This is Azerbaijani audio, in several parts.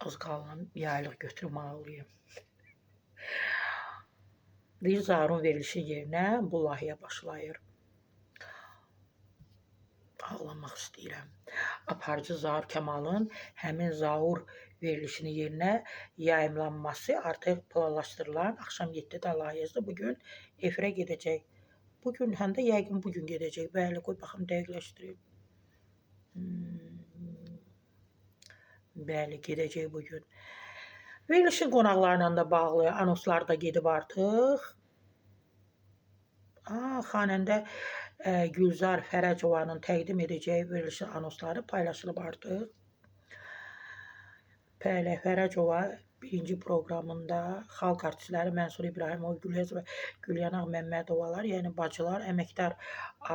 Az qalan yaylıq götürüm ağlayım. Deyir, Zaurun verilişi yerinə bu layihə başlayır. Ağlamaq istəyirəm. Aparıcı Zaur Kamalın həmin Zaur verilişinin yerinə yayımlanması artıq planlaşdırılan axşam 7-də layihəsi bugün efirə gedəcək. Bugün həm də yəqin bugün gedəcək. Bəli, qoy baxım dəqiqləşdirim. Bəli, gedəcək bugün. Verilişin qonaqlarla da bağlı anonslar da gedib artıq. Xanəndə Gülzar Fərəcovanın təqdim edəcəyi verilişin anonsları paylaşılıb artıq. Bəli, Fərəcova birinci proqramında xalq artistləri Mənsur İbrahimov, Gülyaz və Gülyanaq Məmmədovalar, yəni bacılar, əməkdar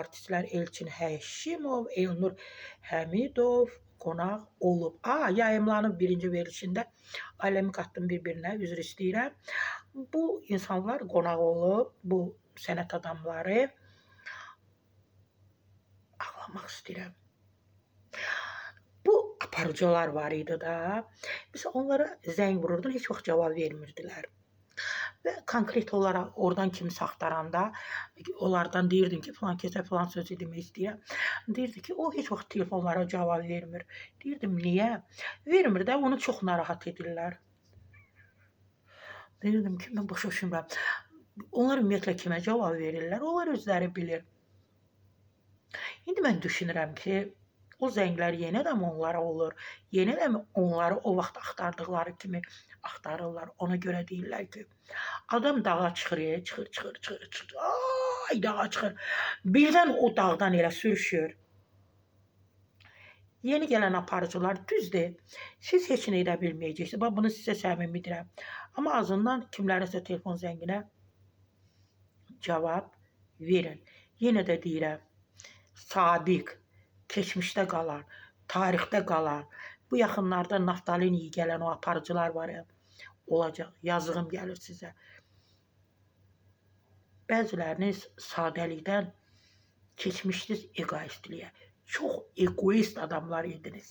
artistlər Elçin Həşimov, Elnur Həmidov qonaq olub. Yayımlanıb birinci verilişində. Aləmi qatdım bir-birinə, üzr istəyirəm. Bu insanlar qonaq olub, bu sənət adamları. Ağlamaq istəyirəm. Bu aparıcılar var idi da. Biz onlara zəng vururdun, heç vaxt cavab vermirdilər. Və konkret olaraq oradan kimsə axtaranda onlardan deyirdim ki, filan kəsə filan sözü demək istəyirəm. Deyirdi ki, o heç vaxt telefonlara cavab vermir. Deyirdim, niyə? Vermir də, onu çox narahat edirlər. Deyirdim ki, mən başa düşmürəm. Onlar ümumiyyətlə kimə cavab verirlər? Onlar özləri bilir. İndi mən düşünürəm ki, o zənglər yenə də mi onlara olur? Yenə də mi onları o vaxt axtardıqları kimi axtarırlar? Ona görə deyirlər ki, adam dağa çıxır, çıxır, çıxır, çıxır, çıxır. Ay, dağa çıxır. Birdən o dağdan elə sürüşür. Yeni gələn aparıcılar düzdür. Siz heç nə edə bilməyəcəksiniz. Bax, bunu sizə səmimi deyirəm. Amma azından kimlərinsə telefon zənginə cavab verin. Yenə də deyirəm, sabiq, keçmişdə qalan, tarixdə qalan, bu yaxınlarda naftalin iyi gələn o aparıcılar var ya, olacaq. Yazığım gəlir sizə. Bəziləriniz sadəlikdən keçmişdiniz egoistliyə. Çox egoist adamlar idiniz.